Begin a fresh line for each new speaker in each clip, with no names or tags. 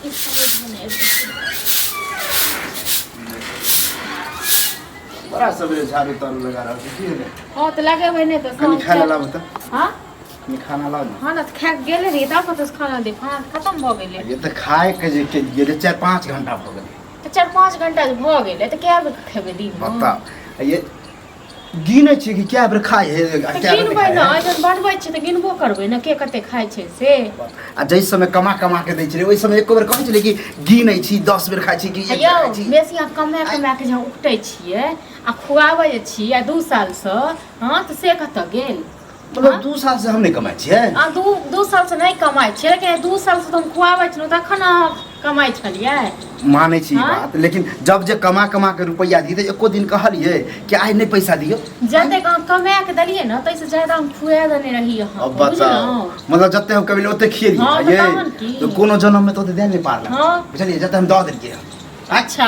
किछु समझमे नहि आबि रहल।
बड़ा सवेरे झाड़ू ताड़ू लगा रहल छी, की भेलै?
हँ तऽ लगेबै नहि तऽ
कनि खाय लए लाबू तऽ।
हँ।
कनि खाना लाउ ने।
हँ ने, तऽ खा कऽ गेले रहियै तब कतऽसँ खाना देब? खाना तऽ खतम भऽ गेलै।
ये तऽ खाय के जे के गेलै, 4-5 घंटा भऽ गेलै।
तऽ 4-5 घंटा जे भऽ गेलै तऽ कए बेर खेबै दिनमे?
बताउ, ये गिनै छियै कि कए बेर खाइ है आ
तऽ
कए बेर
गिनबै
नहि
ने।
खाइ है?
जहन बनबै छियै तऽ गिनबो करबै ने, के कते खाइ छै से।
आ जाहि समय कमा कमा के दै छलै, ओहि समय एको बेर कहै छलै कि गिनै छी, 10 बेर खाइ छी कि एक बेर
यौ,
खाइ छी?
बेसी अहाँ कमा कमा के जहाँ उपटै छियै आ खुआबै जे छियै 2 सालसँ, हँ, तऽ से कतऽ गेल?
मतलब 2 साल से हम नहि कमाइ छियै?
आ दू साल से नहि कमाइ छियै, लेकिन 2 साल से तऽ हम खुआबै छलहुँ तखन अहाँ कमाइ छलियै।
मानै छी ई
हाँ?
बात, लेकिन जब जे कमा कमा के रुपैआ दी तऽ एको दिन कहलियै कि आइ नहि पैसा दियौ?
जतेक अहाँ कमा के देलियै ने, ताहिसँ ज्यादा हम खुआ देने रही अहाँके।
अब बताउ।
बुझलहुँ?
मतलब जते हम कमेलियै ओते खिएलियै?
हाँ, तऽ
ये
तहन की?
तऽ कोनो जन्म मे तऽ ओते दए नहि पारल।
हाँ।
बुझलियै, जते हम दऽ देलियै हन।
अच्छा,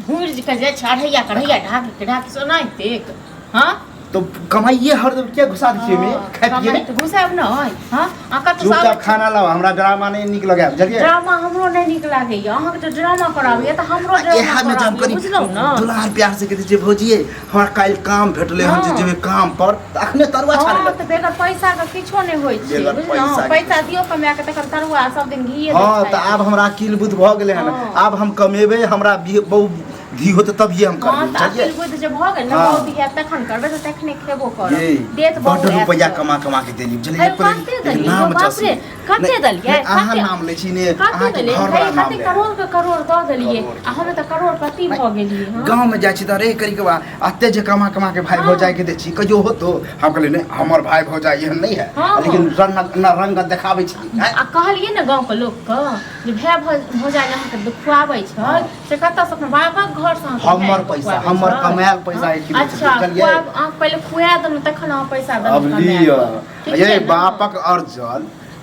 घुरि के जाइ छै अढ़ैया कढ़ैया ढाक के ढाक सोनाइतेक। हाँ।
तो कमाइए हरदम किया घुसा दै छियै ओहिमे खाइ पियै
कमाइ तऽ घुसायब नहि। हँ, अहाँ कतऽ
चुपचाप
आबै छी?
खाना लाउ, हमरा ड्रामा नहि नीक लगैया, बुझलियै?
ड्रामा हमरो नहि नीक लागैया। अहाँके तऽ ड्रामा कराबैया तऽ हमरो ड्रामा
इएह मे जब
कराबैया,
कनि
बुझलहुँ ने?
दुलार प्यार से कहै छियै, भौजिये हमरा काल्हि काम भेटलै हन, जे जेबै काम पर तऽ अखने तरुआ छानै
हँ,
लगतै।
तऽ बेगर पैसा के किछो नहि होइ छै।
बेगर
बुझलहुँ?
पैसा के।
पैसा दियौ कमा के तखन तरुआ सब दिन घीये
हँ,
दैत
तऽ
खाइ
आब हमरा अकिल बुद्ध भऽ गेलै हन।
हँ।
आब हम कमेबै, हमरा बहु धी होतै तभिए हम
हँ
करबै।
तऽ
बुझलियै?
अकिल बुद्धि जे भऽ गेल ने,
हँ।
बहुत हैत तखन करबै तऽ तखने खेबो करब।
ये
देत
बड्ड
बहु आयत
रुपैआ
तऽ।
कमा कमा के देली, बुझलियै?
हे,
एको बेर
कते
लेकिन
देलियै
नाम
यौ, बाप
जस
रे,
नहि।
कते
नहि,
देलियै?
नहि, अहाँ
कते-
नाम लै छी ने
कते
अहाँके
देलियै?
घर वाला
हे,
नाम
कते
लै।
करोड़ के करोड़ दऽ देलियै
करोड़ के।
आ हम तऽ करोड़पति भऽ गेलियै। हँ।
गाँव में जाइ छी तऽ रे करी के बा अते जे कमा कमा के भाई
हाँ।
भौजाई के दै छी, कहियो होतो? हम कहलियै नहि, हमर भाई भौजाई एहन नहि है।
हाँ।
लेकिन रंग न रंग देखाबै छी आँय?
आ कहलियै ने गाँवके लोकके जे भाय भौजाइ अहाँके खुआबै छै से कतऽसँ? अपना बाबाक घरसँ अहाँके
हमर
भाय
पैसा,
खुआबै
हमर
छै?
कमायल पैसा
हँ?
एक किलो छै,
अच्छा
बुझलियै?
खुआब, अहाँ पहिले खुआ देलहुँ तखन अहाँ पैसा देलहुँ
अब
कमाए
लिअ।
कऽ। ठीक
ये
छै ने?
बापक अर्जल,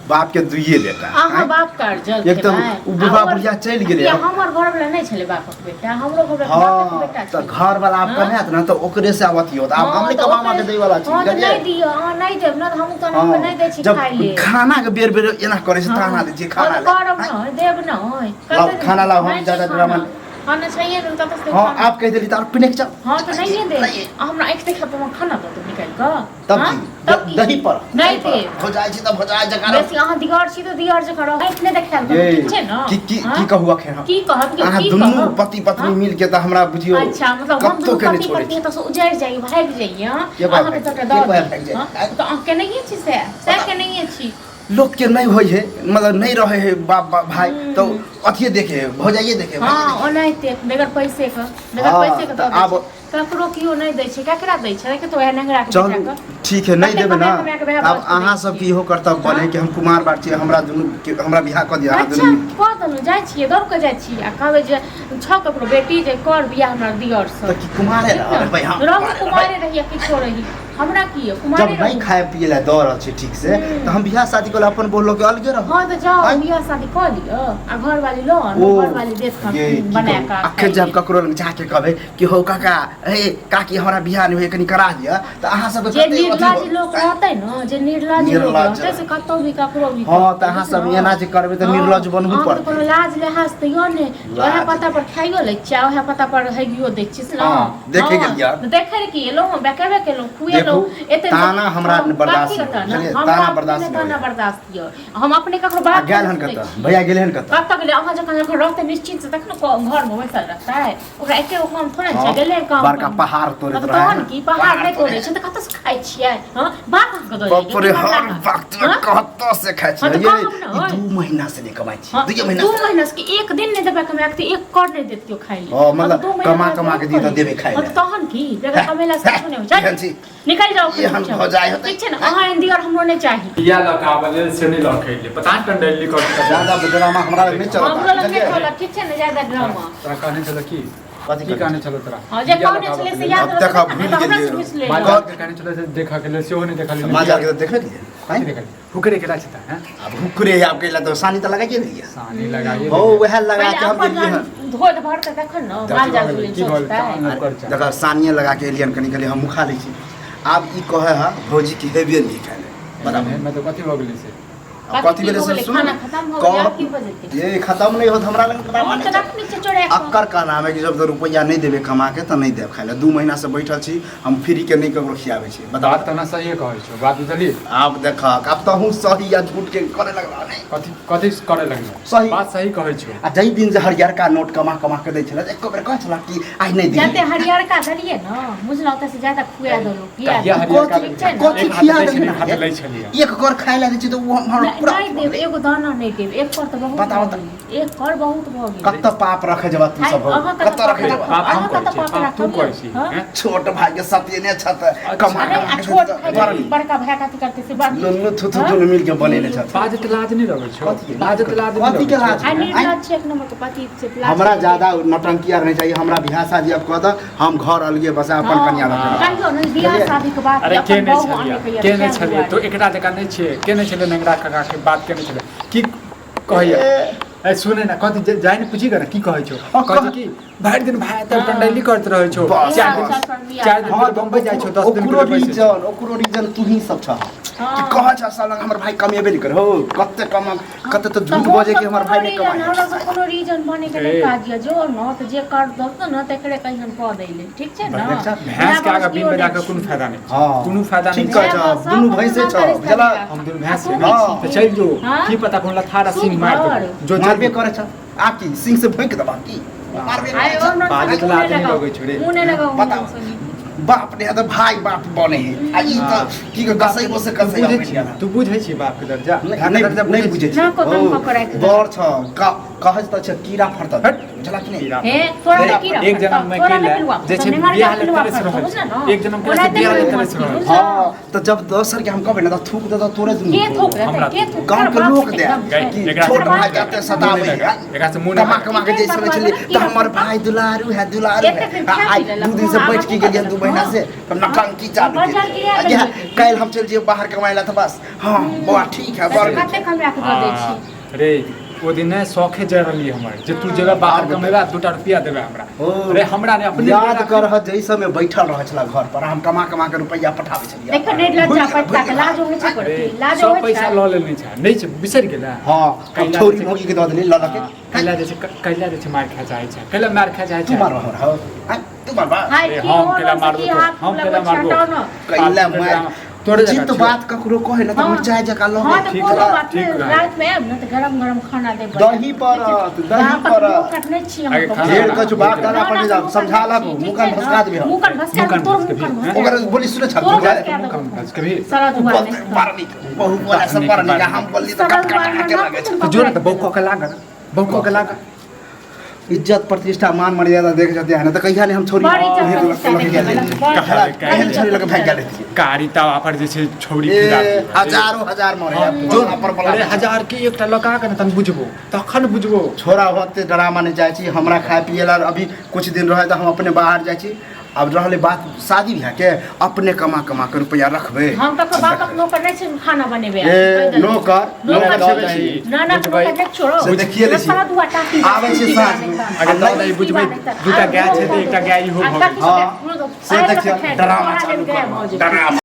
बाप के दुइये बेटा।
अहाँ
आँय?
बाप के अर्जल
एक तऽ
खेबै।
उ बुढ़वा
आ और-
बुढ़िया चलि गेलै।
किया, हमर घर वाला नहि छलै बापक बेटा? हमरो घर वाला बापक
हँ
बेटा
तऽ
छलै।
घर वाला आब
हँ?
कमायत ने तऽ ओकरे से आब अथी होत। आब हम
हँ
नहि
तऽ
कमा के
ओकरे-
दै वाला छी।
हँ तऽ
बुझलियै?
नहि दियौ, अहाँ नहि देब ने तऽ हमहूँ तहन अहाँके
हँ
नहि दै छी
जब
खाय लेल।
खाना के बेर बेर एना करै छै,
हँ।
ताना दै छियै
हँ
खाना
तऽ
ले।
करब
आँय?
नहि, देब नहि।
लाउ,
कते दिन-
खाना लाउ, हम
नहि छै
ज्यादा
खाना।
ड्रामा-
खाना छैहे नहि, कतऽ से
हँ
खाना?
आब कहि देली तऽ आब पिने के चल।
हँ तऽ नहिए देब। आ हमरा आँखि देखा पर खाना दऽ देब निकालि कऽ?
तब
हाँ?
की
तब की?
दही पर
नहि
दही पर।
देब।
हो जाइ छै तऽ भौजाइ जकाँ रह।
बेसी अहाँ दिगर छी तऽ दिगर जकाँ रहू, आँखि नहि देखायल करू,
ये,
ठीक छै ने?
की की
हाँ?
की कहू अखन हम?
की कहब कि
अहाँ
की
दुनू
कहब?
पति पत्नी
हाँ?
मिल के तऽ हमरा बुझियौ
अच्छा, मतलब हम
कतौ
दुनू
के नहि
पति
छोड़ै
पत्नी
छी।
तऽ उजड़ि जाइए, भागि जाइए, हाँ?
के भागि
अहाँके
जाइए?
सबटा
के
दऽ
भागि
देब,
जाइए?
हाँ? तऽ अहाँ केनहिए छी, सएह केनहिए छी।
लोक के नहि होइ है, मतलब नहि रहे है बाप बाप भाई तऽ अथिये देखे है, भौजाइये देखे है,
हाँ
भाइये देखे।
ओनाहिते बगैर पैसे के, बगैर
हाँ,
पैसे के
तऽ
दऽ दै
आब-
छै। ककरो केओ नहि दै छै। ककरा दै छै? देखियौ तऽ वएह नेंगरा के
चलू
बेटा के।
ठीक है, नहि
कते
देबै ने।
कमाए कमाए के वएह
आब
बात
अहाँ
करै
सबके
छियै।
इहो कर्तव्य बने कि हम कुमार बार छियै, हमरा दुनू के हमरा बियाह कऽ दिअ अहाँ
अच्छा
दुनू मिलके।
कऽ देलहुँ, जाइ छियै, दौड़ कऽ जाइ छियै आ कहबै जे छौ ककरो बेटी जे कर बियाह हमरा दियर से।
तऽ की कुमारे
ठीक ने?
रहबै हम?
रहू
कुमारे
कुमारे रही आ किछो रही, हमरा की यऽ,
जब
कुमारे
नहि
रहू।
खाय पिए लए दऽ रहल छै ठीक से तऽ हम बियाह शादी कऽ अपन बोलो के अलगे रहब।
हँ तऽ जाउ।
आँय?
बियाह शादी कऽ लिअ आ घरवाली लऽ आनू,
ओ
घरवाली देत
ये की
बना
कहू,
कऽ
अखन
खाइ
जब
लेल।
ककरो लग जाके कहबै कि हौ काका, हे काकी, हमरा बियाह नहि होइए, कनि करा दिअ, तऽ अहाँ सबके
जे
कते अथी
निर्लज लोक रहतै ने, जे निर्लज लोक
निर्लज।
रहतै से कतौ भी ककरो भी
हँ
कहतै,
तऽ अहाँ सब
बुझलहुँ?
एना जे करबै तऽ
हँ,
निर्लज बनहु
अहाँके तऽ
पड़तै।
कोनो लाज लिहाज तऽ यऽ ने जे ओएह
लाज।
पता पर खाइयो लै छियै आ ओएह पता पर हैगियो दै छियै से ने?
हँ, देखै
हँ,
गेलियै।
तऽ देखै लए की एलहुँ हँ? बकेबे केलहुँ, खुएलहुँ।
देखू,
एते
ताना हमरा
हँ,
बर्दाश्त
कथी
नहि
के ताना?
बुझलियै?
हमरा
ताना
अपने
बर्दाश्त
नहि
नहि
ताना
होइए।
बर्दाश्त यऽ, हम अपने ककरो
आ
बात
गेल
नहि
हन
सुनै
कतऽ
छी।
भैया? गेल हन कतऽ?
कतऽ गेलै? अहाँ जखन जखन रहतै निश्चिन्त से तखन घरमे बैसल रहतै। ओकरा एके गो काम थोड़े छै?
हँ,
गेलै काम
बड़का
पर।
पहाड़ तोड़ैत
हँ, तऽ
रहै
तहन
ने।
की पहाड़ नहि तोड़ै छै तऽ कतऽ से खाइ छियै? हँ, बाप अहाँके दऽ
बाप रे,
जाइए
हर वक्त में
हँ?
कतऽ से खाइ
हँ,
छियै
तऽ
ये?
कहब ने,
ई
ओइ।
2 महीना से नहि कमाइ छी।
हँ,
2 महीना
2
से।
महीना से कि एक दिन नहि देबै कमाए के तऽ एक कर नहि देत केओ खाइ लए।
हँ, मतलब
तऽ 2 महीना
कमा
बाद
कमा के
बहुत
दी तऽ
करी।
देबै खाइ
हँ, तऽ
लए।
तहन की बेगर कमेला से किछो नहि होइ छै।
एहन छी।
निकलि जाउ एखन
एहन
चुपचाप।
भऽ जाइ होतै।
ठीक छै ने? अहाँ एहन दियर हमरो नहि चाही।
बिया लऽ कऽ आबऽ लेल से नहि लऽ कऽ एलियै, पता नहि टंडैली कऽ के।
ज्यादा ड्रामा हमरा लग नहि चलत।
हमरो लग नहि
बुझलियै?
चलत, ठीक छै ने? ज्यादा ड्रामा।
तोरा कहने छलो की?
कथी?
की कहने छलो तोरा?
हँ, जे
बिया लऽ
कहने
कऽ
छलै
आबऽ
से
लेल।
याद
अब देखा,
रहतै
भूलि
तखन ने, तऽ हमरा से
गेलियै।
पूछि लेब।
माल जाल के कहने छलो से देखऽ के लेल, सेहो नहि देखलियै।
माल जाल के तऽ देखबे केलियै।
कथी देखलियै? हुकरे केला छै तऽ हैं?
आब हुकरे आब कैला तऽ सानी तऽ लगाइए देलियै।
सानी लगाइए।
हो, वएह लगा
पहिले
के हम
अपन
गेलियै हन।
जहन धोध भरतै तखन ने माल जाल के लेल
की भऽ गेल?
सोचतै।
ओकर चाही।
देखा, सानिए लगा के एलियन, कनि कहलियै हम मुखा लै छी। आब ई कहै है भौजी की हेबे नहि खाय ले बराबर।
मैं तो कथी भऽ गेलै से?
अब कथी भेलै से सुन।
खाना खत्म हो गया की भऽ जेतै?
ये खत्म नहीं होत हमरा लग
हम तऽ रखने छियै चोरा कऽ।
अक्कर का नाम है कि जब तक रुपैआ नहीं देबे कमा के तऽ नहीं देब खाइ लए। 2 महीना से बैठल छी हम, फ्री के नहीं ककरो खियाबै छी। बताओ।
बात तऽ ना सहिए कहै छौ, बात बुझलियै?
आब देखक, आब तऽ हूँ सही या झूठ के करे लगला नहीं।
कथी कथी करे लगलै?
सही।
बात सही कहै छौ।
आ जै दिन जे हरियरका नोट कमा कमा के दै छलै, एको बेर कहै छला कि आइ नहि दिही।
जते हरियरका देलियै न, बुझलहुँ ओतऽ से ज्यादा खुआ देलहुँ, पिया
कहिया
देलहुँ।
हरियरका
ठीक छै ने?
कथी
एक हाथ
खिया
लै
देलही
छलियै,
ने?
एक हाथ लै छलियै।
एक कर खाइ लए दै छै तऽ ओ हमर
नहि
पूरा
नहि देब, एगो दाना नहि देब, एक कर तऽ बहुत
बताओ
भऽ
तऽ।
गेल, एक कर बहुत भऽ गेल।
कतऽ पाप रखे जब तू सब हो?
अहाँ कतऽ
कतऽ रखे
पाप
जब?
पाप हम
अहाँ
करै
कतऽ
छियै,
पाप
पाप तू
राखब?
करै छी,
हँ?
हैं?
छोट भाई के सत्यने छत कमा
अरे
कमा
आ
के
छोट
देत
भाई
बड़ नीक।
बड़का भाई कथी करतै से बड़ नीक।
नुनू थुथु
हँ?
दुनू मिल के बनेने छथ।
बाजत लाज नहि लगै छौ?
कथी के?
बाजत लाज नहि
कथी के
लगै छौ?
लाज?
आ निर्लज छै एक नंबर के पति से प्लास
हमरा ज्यादा नौटंकी आर नहीं चाहिए। हमरा बियाह शादी अब कह दऽ, हम घर अलगे बसा अपन कन्या रखब।
कहियो ने बियाह शादी के बात
अरे
अपन
के नहि
बहू
छलियै,
आनै के
के नहि
यऽ,
छलियै तो एकरा जकाँ नहि छियै। के नहि छलै नेंगरा काका के बात? के नहि छलै की कहैया? ए सुने ना, कथी जाय ने पूछी ने की कहै छौ?
हाँ,
कहै छै कि भरि दिन भाय तऽ टंडैली करैत रहै छौ।
बस,
4 दिन
बस।
4 दिन
हाँ,
फेर बम्बई जाइ छौ, 10 दिन
ओकरो
के लिए पैसे।
रीजन, ओकरो रीजन तू ही सब छह कि
हाँ।
कह छ साला हमर भाई कमेबे नहीं करे हो, कते कमा कते तो झूठ बजे कि हमर भाई नहीं कमाए।
हमरा सब कोनो रीजन बने के नहीं
ए।
काज यऽ, जो न तऽ जे कर दब न तकरे कहिहन कऽ दै ले, ठीक छै न?
देख छ,
भैंस के आगा बीन बजा के कोनो फायदा नहि छै।
हाँ।
कोनो फायदा
ठीक
नहि
कहै
छै।
छ, दुनू भैंसे छ बुझला।
हम दुनू भैंस छियै
हाँ।
ने, तऽ चलि जो।
हाँ।
की पता कोनो लथारा सिंह मारि देबौ जो चलि
मारबे
जो।
करे छ आ की सिंह से भोंक देबा की मारबे
आइ
करे छ।
और न
बाजत
मुँह
लाज
नहि
नहि
लगाउ।
लगै छौ रे।
मुँह नहि लगाउ।
बताओ। बाप ने तऽ भाई बाप बने है आ ई तऽ की कसैबो से कसैबा
बुझै
बनि
छी
गेल।
तू बुझै छी बाप के दर्जा,
नहीं
भाय के
नहीं
दर्जा?
नहीं बुझै छी।
ना को तन पकड़ाय के।
बड़ छ, कहै त छ कीड़ा फड़त
हट।
बुझला कि नहीं?
कीड़ा।
हे तोरा
एक
नहि कीड़ा
एक जन्म में
तोरा
के
नहि
ले,
पिलुआ
जे छै
फड़तौ, नेंगरा
बियाह ले
पिलुआ
तरस
फड़तौ,
रहल
बुझल
छै।
न?
एक जन्म के
ओना
से बियाह ले
तऽ
तरस रहल छै।
बुझल?
हाँ तऽ जब दोसर के हम कहबै ने तऽ थूक दे तऽ तोरे दुनू
के थूक देतै?
हमरा
के थूक?
गाँव के
तोरा
लोक
बाप
दे
एकदम
गई,
छै।
एकरा
छोट
से
भाई के एते सताबै
मुँह नहि
है।
लगा। एकरा से मुँह नहि
कमा
लगा।
कमा के जैसे रहै छलियै तऽ हमर भाई दुलारू है, दुलारू है।
एतेक दिन
आ
खा
आइ
पी लेलक,
2 दिन से
हाँ,
बैठ के
आब
गेलियै 2 महीना से तऽ नौटंकी चालू
बाजार गिरा
केलियै। आ
देलकै।
काल्हि हम चलि जइयै बाहर कमाइ लए तऽ बस हाँ बौआ ठीक है बड़
कतेक हमरा के दऽ दै छी?
रे ओ दिन ने शौखे जरली हमर जे तू जेबे बाहर कमेबा, 2टा रुपया देबे हमरा।
ओ,
अरे हमरा ने अपने
याद करह जै समय बैठल रहै छला घर पर, हम कमा कमा के रुपैआ पठाबै छलियै।
देखो नहि लज्जा
भूलि गेल,
पटका के
भूलि
लाज होइ छै
अरे,
बड़की, लाज
सब
होइ
पैसा
छै।
लऽ लेने छै, नहि छै बिसरि गेलै।
हाँ हम
कैला
छौरी
जे छै-
मौगी के दऽ देली लऽ लऽ के।
हाँ, कैला जे छै कैला जे छै मार खा चाहै छै, कैला मार खा चाहै
तू
छै।
मारबा हमरा हौ आँय, तू मारबा?
हाय,
अरे,
की
हम
हो
कैला
रहल छै,
मारबो
की
तो,
हाथ
हम
लगबै
कैला
छै,
मारबो?
हटाउ न।
कैला
बाप रे,
मार
तोरे जकाँ
जित
छियौ।
बात ककरो कहै ने तऽ
हाँ।
मिरचाइ जकाँ
हाँ
लगै।
तऽ
ठीक
कोनो
रह,
बात
ठीक
नहि,
रह।
रातिमे आयब ने तऽ गरम गरम खाना देब।
दही पड़त, दही पड़त।
कटने छी हम
आगे
तऽ।
खाना
ढेर कछु बाप दादा
ना,
पर
ना,
जाओ
मुँह
समझा
कान
लागू
ठीक
मुँह कान
छै
भसका
ने?
देबे हम।
मुँह कान भसका
मुँह कान
देब, तोर
भसका
मुँह कान
देब।
भसका
ओकर
देब।
बोली सुने छल
तोर
बुझाय
भसका
मुँह
देब।
कान भसका भी।
सारा दुआर नहि।
बड़ नीक बहु बोला से बड़ नीक हम बोलली तऽ
सारा
कट
दुआर
कट के
मे
लगै छै।
तऽ जो ने तऽ बौको के लागल, बौको के लागल।
इज्जत प्रतिष्ठा मान मर्यादा देख जाते हैं ना तऽ कहिया ने हम छोरी
बड़ इज्जत
लगे
प्रतिष्ठा
गेल
देखे
रहियै।
बला,
कहिया छोरी लगे भागि गेल रहियै।
कारी तावा पर जे छै छौरी
ए
फिदा भेल।
हजारों हजार मरे
हाँ,
जो पर बोला।
अरे हजार के एकटा लगा के ने तन बुझबो, तखन बुझबो।
छोरा होते ड्रामा नहीं जाइ छी हमरा खाए पिए ला अभी कुछ दिन रहे तऽ हम अपने बाहर जाइ छी। अब रहले बात शादी ब्याह के, अपने कमा कमा के रुपया रखबे।
हम तऽ बापक नौकर नहि छै खाना बनेबे।
ए नौकर
नौकर
नौकर
दऽ
छी।
दही।
ना ना
बुझबै।
नौकर नहि छोड़ो।
से देखिए लै छी।
सारा दुआ टाकी
आबै छै साँझ मे।
अगर दऽ दही बुझबै, 2टा गाय छै तऽ एकटा गाय इहो भऽ गेल।
हाँ, से देखियौ ड्रामा चालू करब, ड्रामा।